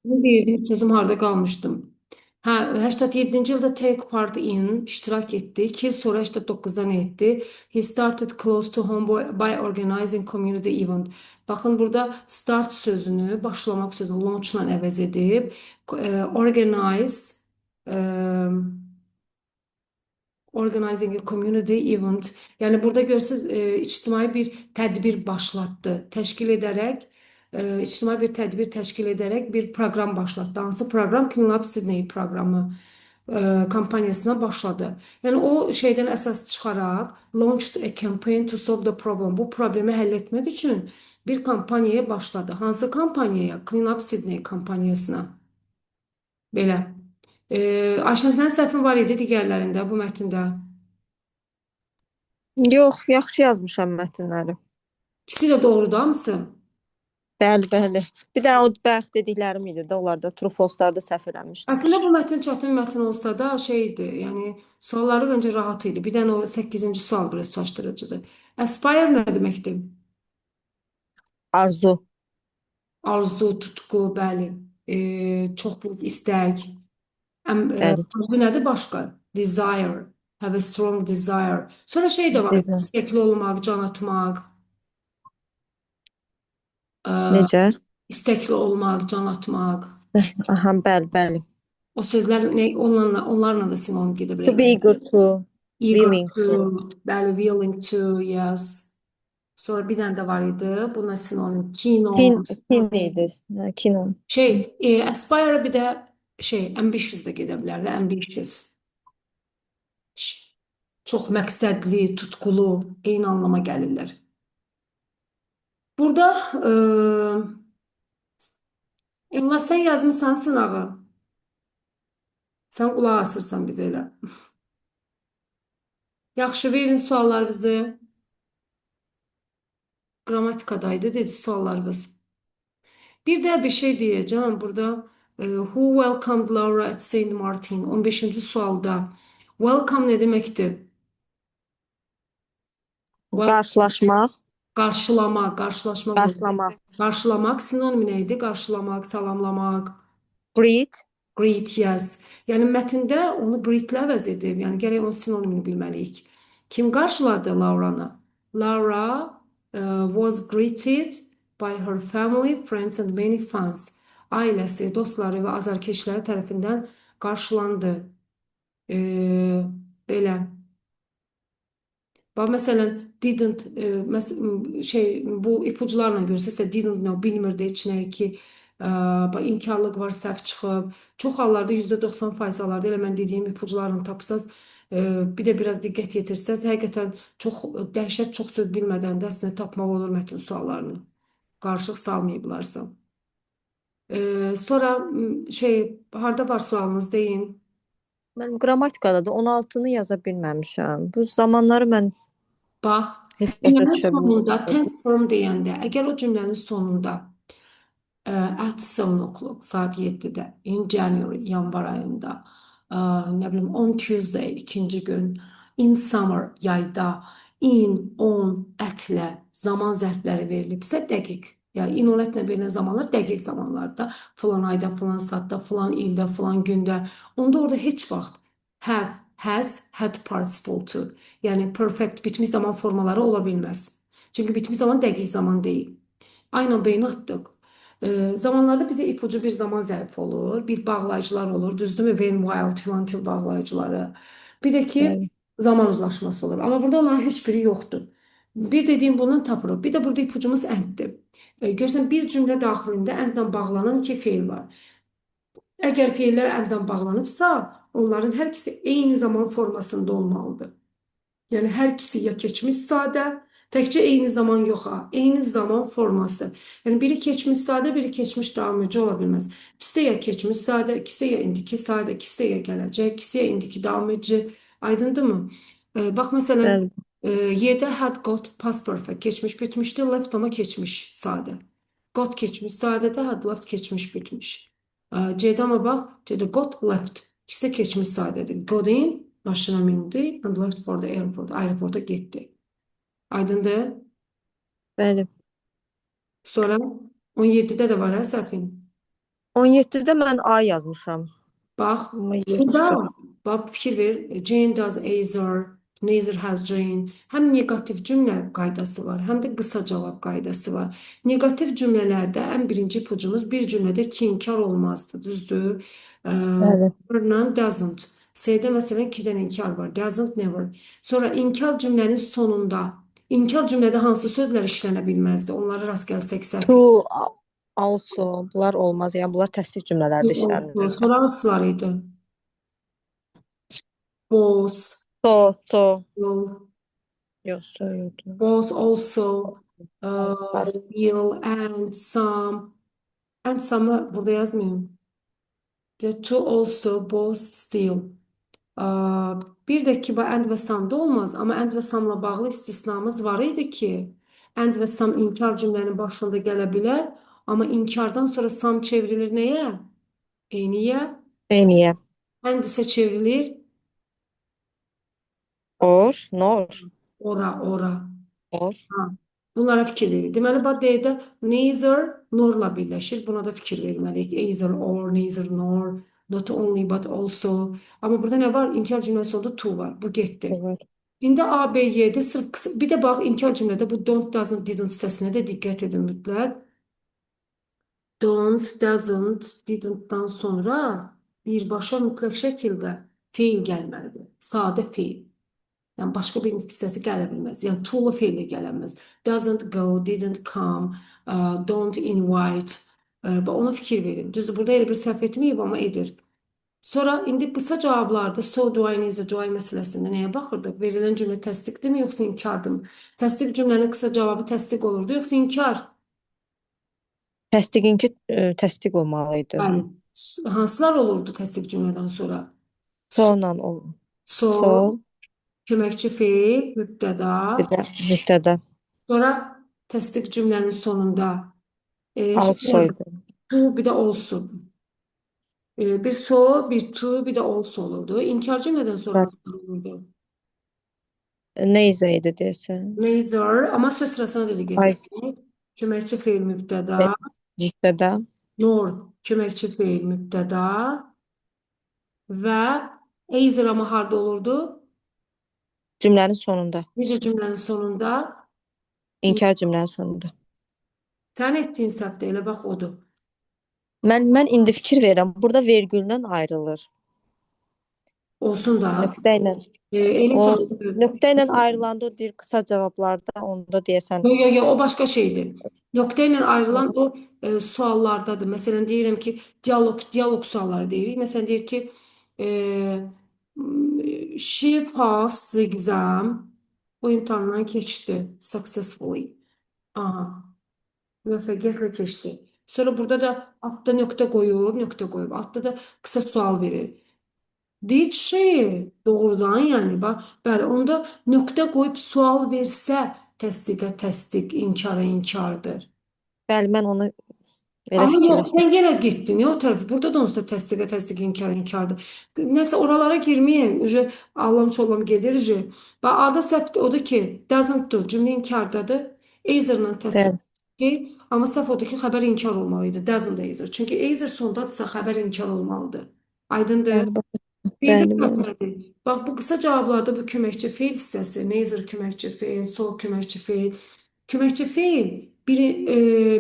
Nə deyirdim, sözüm harda qalmışdım? Hə, 87-ci ildə take part in iştirak etdi. 2 il sonra 89-da nə etdi? He started close to home by organizing community event. Baxın, burada start sözünü, başlamaq sözünü launchla əvəz edib. Organize organizing a community event. Yəni burada görürsüz, ictimai bir tədbir başlatdı. Təşkil edərək, ictimai bir tədbir təşkil edərək bir proqram başlatdı. Hansı proqram? Clean Up Sydney proqramı kampaniyasına başladı. Yəni o şeydən əsas çıxaraq launched a campaign to solve the problem. Bu problemi həll etmək üçün bir kampaniyaya başladı. Hansı kampaniyaya? Clean Up Sydney kampaniyasına. Belə. Ayşən, sənin səhvin var idi digərlərində bu mətndə? Yox, yaxşı yazmışam mətnləri. İkisi də doğrudur hamısı. Bəli, bəli. Bir də o bayaq dediklərim idi də, onlarda true false-larda səhv eləmişdim. Əslində bu mətn çətin mətn olsa da şeydi, yəni sualları məncə rahat idi. Bir dənə o 8-ci sual biraz çaşdırıcıdır. Aspire nə deməkdir? Arzu. Arzu, tutku, bəli. Çox böyük istək. Bəli. Arzu nədir başqa? Desire. Have a strong desire. Sonra şey də var, Desire. istəkli olmaq, can atmaq. Necə? İstəkli olmaq, can atmaq. Aha, bəli, bəli. O sözlər nə, onlarla da sinonim gedə To bilər. be eager to, Eager willing to, to. Bəli, willing to, yes. Sonra bir dənə də var idi. Buna sinonim keen on. Keen, keen idi. Hə, keen on. Şey, aspire bir də şey, ambitious da gedə bilərdi. Ambitious. Çox məqsədli, tutkulu, eyni anlama gəlirlər. Burada Elnaz, sən yazmısan sınağı. Sən qulaq asırsan bizə elə. Yaxşı, verin suallarınızı. Qrammatikadaydı dedi suallarınız. Bir də bir şey deyəcəm burada. Who welcomed Laura at St. Martin? 15-ci sualda. Welcome nə deməkdir? Qarşılaşmaq. Qarşılamaq, qarşılaşmaq. Qarşılamaq. Qarşılamaq sinonimi nə idi? Qarşılamaq, salamlamaq. Greet. Greet, yes. Yəni mətndə onu greet-lə əvəz edib. Yəni gərək onun sinonimini bilməliyik. Kim qarşıladı Lauranı? Laura was greeted by her family, friends and many fans. Ailəsi, dostları və azarkeşləri tərəfindən qarşılandı. Belə. Bax, məsələn, didn't, şey, bu ipucularla görsəsə, didn't know, bilmirdi heç nə ki, bax, inkarlıq var, səhv çıxıb. Çox hallarda, %90% hallarda elə mən dediyim ipucularla tapsaz, bir də biraz diqqət yetirsəz, həqiqətən çox dəhşət, çox söz bilmədən də əslində tapmaq olur mətn suallarını. Qarışıq salmayıblarsa. Sonra şey, harda var sualınız, deyin. Mənim qrammatikada da 16-nı yaza bilməmişəm. Bu zamanları mən Bax, heç başa cümlənin düşə sonunda bilmirəm. Tense form deyəndə, əgər o cümlənin sonunda at 7 o'clock, saat 7-də, in January, yanvar ayında, nə bilim, on Tuesday, ikinci gün, in summer, yayda, in, on, at-lə zaman zərfləri verilibsə, dəqiq. Yəni in, on, at-lə verilən zamanlar dəqiq zamanlarda, filan ayda, filan saatda, filan ildə, filan gündə. Onda orada heç vaxt have, has, had participle two. Yəni perfect, bitmiş zaman formaları ola bilməz. Çünki bitmiş zaman dəqiq zaman deyil. Aynen beyni atdıq. Zamanlarda bizə ipucu bir zaman zərfi olur, bir bağlayıcılar olur, düzdürmü? When, while, till, until bağlayıcıları. Bir də ki, zaman uzlaşması olur. Amma burada onların heç biri yoxdur. Bir dediyim bundan tapırıq. Bir də burada ipucumuz and-dir. Görürsən, bir cümlə daxilində and-lə bağlanan iki feil var. Əgər feillər and-lə bağlanıbsa, onların hər ikisi eyni zaman formasında olmalıdır. Yəni hər ikisi ya keçmiş sadə, təkcə eyni zaman yox ha, eyni zaman forması. Yəni biri keçmiş sadə, biri keçmiş davam edici ola bilməz. İkisi də ya keçmiş sadə, ikisi də ya indiki sadə, ikisi də ya gələcək, ikisi də ya indiki davam edici. Aydındırmı? Bax məsələn, Bəli. Y-də had got past perfect, keçmiş bitmişdi, left amma keçmiş sadə. Got keçmiş sadədə, had left keçmiş bitmiş. C-də amma bax, C-də got left, ikisi də keçmiş sadədir. Got in, maşına mindi and left for the airport, aeroporta getdi. Aydındır? Bəli. Sonra 17-də də var hə səhvin? 17-də mən A yazmışam. Bax, Amma burada yoxdur. bax fikir ver. Jane does either, neither has Jane. Həm neqativ cümlə qaydası var, həm də qısa cavab qaydası var. Neqativ cümlələrdə ən birinci ipucumuz bir cümlədə ki inkar olmazdı, düzdür? Bəli. None doesn't. C-də məsələn 2-dən inkar var. Doesn't, never. Sonra inkar cümlənin sonunda. İnkar cümlədə hansı sözlər işlənə bilməzdi? Onları rast gəlsək səhv. To, also, bunlar olmaz. Yəni bunlar təsdiq cümlələrdə işlənir. Sonra hansılar idi? Both, So, so, will, yox, so yoxdur. both also, still, and some. And some'ı burada yazmayayım. Bir de to also, both, still. Bir də ki, bu and və some-da olmaz. Amma and və some-la bağlı istisnamız var idi ki, and və some inkar cümlənin başında gələ bilər. Amma inkardan sonra some çevrilir nəyə? Eyniyə. Eyniyə. And isə çevrilir Or, nor, ora, ora. or. Ha. Bunlara fikir verir. Deməli, bax D-də neither norla birləşir. Buna da fikir verməliyik. Either or, neither nor, not only but also. Amma burada nə var? İnkar cümləsi sonunda to var. Bu getdi. Evet. İndi A, B, Y-də sırf qısa... Bir də bax, inkar cümlədə bu don't, doesn't, didn't hissəsinə də diqqət edin mütləq. Don't, doesn't, didn't-dan sonra birbaşa mütləq şəkildə feil gəlməlidir. Sadə feil. Yəni başqa bir hissəsi gələ bilməz. Yəni to'lu feil də gələ bilməz. Doesn't go, didn't come, don't invite. Bax, ona fikir verin. Düzdür, burada elə bir səhv etməyib, amma edir. Sonra indi qısa cavablarda so do I, neither do I məsələsində nəyə baxırdıq? Verilən cümlə təsdiqdirmi, yoxsa inkardırmı? Təsdiq cümlənin qısa cavabı təsdiq olurdu, yoxsa inkar? Təsdiqinki təsdiq olmalı idi. Bəli. Hansılar olurdu təsdiq cümlədən sonra? Sonla ol. So, So, köməkçi feil, mübtəda. bir də mübtəda. Sonra təsdiq cümlənin sonunda Also idi. to, bir də also. Bir so, bir to, bir də also olurdu. İnkar cümlədən sonra hansılar olurdu? Neysə idi deyəsən. Neither, amma söz sırasına da diqqət Ay, edin. Köməkçi feil mübtəda, mübtəda. nor köməkçi feil mübtəda və either amma harda olurdu? Cümlənin sonunda. Necə cümlənin sonunda? İnkar cümlənin sonunda. Sən etdiyin səhv də elə bax odur. Mən indi fikir verirəm. Burada vergüldən ayrılır. Olsun da. Nöqtə ilə. Elə O çatdı. nöqtə ilə ayrılanda o deyir qısa cavablarda onda deyəsən. Yox, yox, yox, o başqa şeydir. Nöqtə ilə ayrılan o suallardadır. Məsələn, deyirəm ki, dialoq sualları deyirik. Məsələn, deyir ki, she passed the exam. O imtahandan keçdi successfully. Aha, müvəffəqiyyətlə keçdi. Sonra burada da altda nöqtə qoyub, nöqtə qoyub. Altda da qısa sual verir. Did she doğrudan yəni bax, bəli, onda nöqtə qoyub sual versə təsdiqə təsdiq, inkara inkardır. Bəli, mən onu elə Amma yox, fikirləşmirəm. sən yenə getdin ya o tərəf. Burada da onsuz da təsdiqə təsdiq, inkara inkardır. Nəsə oralara girməyin. Uje allam çollam gedir uje. Bax, A-da səhv odur ki, doesn't do cümlə inkardadır. Either-la təsdiq Bəli, ki, amma səhv odur ki, xəbər inkar olmalı idi. Doesn't either. Çünki either sondadırsa xəbər inkar olmalıdır. Aydındır? bəli, bax, Bir də bəli, bəli. səhv. Bax, bu qısa cavablarda bu köməkçi feil hissəsi, neither köməkçi feil, so köməkçi feil. Köməkçi feil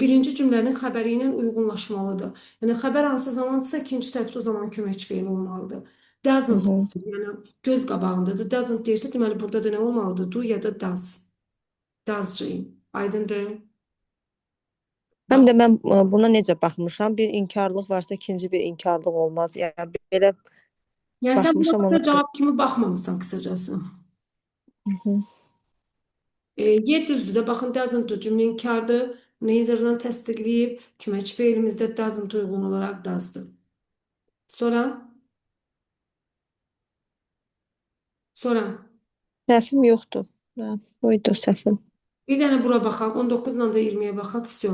birinci cümlənin xəbəri ilə uyğunlaşmalıdır. Yəni xəbər hansı zamandısa ikinci tərəfdə o zaman köməkçi feil olmalıdır. Hı Doesn't, -hı. yəni göz qabağındadır. Doesn't deyirsə, deməli burada da nə olmalıdır? Do ya da does. Does Jane. Aydındır? Həm Bax, də mən buna necə baxmışam? Bir inkarlıq varsa ikinci bir inkarlıq olmaz. Yəni belə yəni sən buna baxmışam qısa ona görə. cavab kimi baxmamısan qısacası. Hı -hı. Y düzdür də, baxın doesn't do cümlə inkardır. Neither-la təsdiqləyib, köməkçi feilimizdə doesn't uyğun olaraq does-dır. Sonra, sonra Səhvim yoxdur. Hə, buydu səhvim. bir dənə bura baxaq, 19-la da 20-yə baxaq, vəsyo.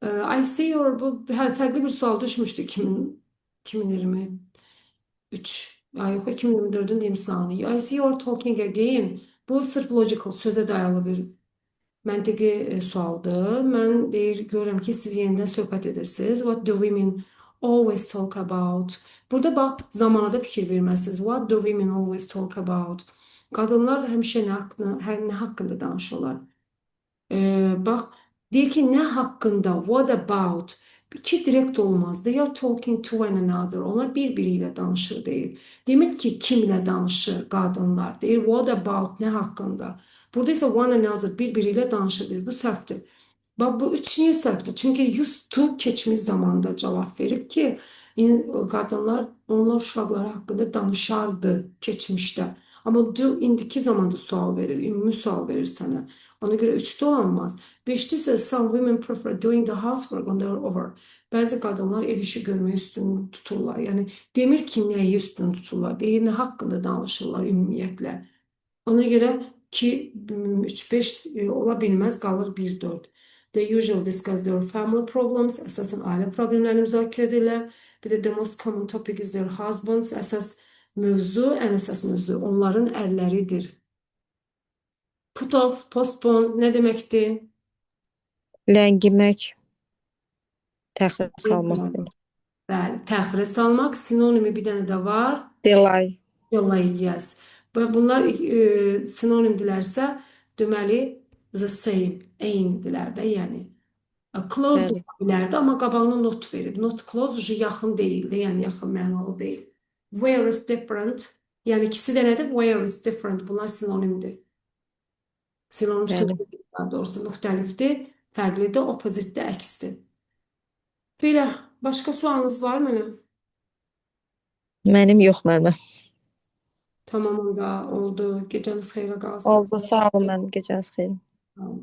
I see your, bu fərqli bir sual düşmüşdü 2023, ay yox, 2024-ün deyim sınavını. I see you're talking again. Bu sırf logical, sözə dayalı bir məntiqi sualdır. Mən deyir, görürəm ki, siz yenidən söhbət edirsiniz. What do women Always talk about. Burada bax, zamana da fikir verməlisiniz. What do women always talk about? Qadınlar həmişə nə haqqında, nə haqqında danışırlar? Bax, deyir ki, nə haqqında? What about? İki direkt olmaz. They are talking to one another. Onlar bir-biri ilə danışır deyir. Demir ki, kimlə danışır qadınlar? Deyir, what about? Nə haqqında? Burada isə one another bir-biri ilə danışır deyir. Bu səhvdir. Bax, bu üç niyə səhvdir? Çünki used to keçmiş zamanda cavab verib ki, qadınlar onlar uşaqları haqqında danışardı keçmişdə. Amma do indiki zamanda sual verir, ümumi sual verir sənə. Ona görə üçdə olmaz. Beşdə isə some women prefer doing the housework on their own. Bəzi qadınlar ev işi görməyi üstün tuturlar. Yəni demir ki, nəyi üstün tuturlar, deyir nə haqqında danışırlar ümumiyyətlə. Ona görə 2, 3, 5 ola bilməz, qalır 1, 4. They usually discuss their family problems. Əsasən ailə problemlərini müzakirə edirlər. Bir də the most common topic is their husbands. Əsas mövzu, ən əsas mövzu onların ərləridir. Put off, postpone nə deməkdir? Ləngimək, təxirə salmaq demək. Bəli, təxirə salmaq. Sinonimi bir dənə də var. Delay. Delay, yes. Və bunlar sinonimdirlərsə, deməli the same, eynidirlər də, yəni. Close Bəli. ola bilərdi, amma qabağına not verib. Not close yaxın deyildi, yəni yaxın mənalı deyil. Where is different? Yəni ikisi də nədir? Where is different? Bunlar sinonimdir. Sinonim söz Bəli. daha doğrusu müxtəlifdir, fərqlidir, opposite də əksdir. Belə, başqa sualınız var mı? Mənim yox müəllimə. Tamam onda oldu. Gecəniz xeyrə qalsın. Oldu, sağ olun müəllim. Gecəniz xeyir. Tamam.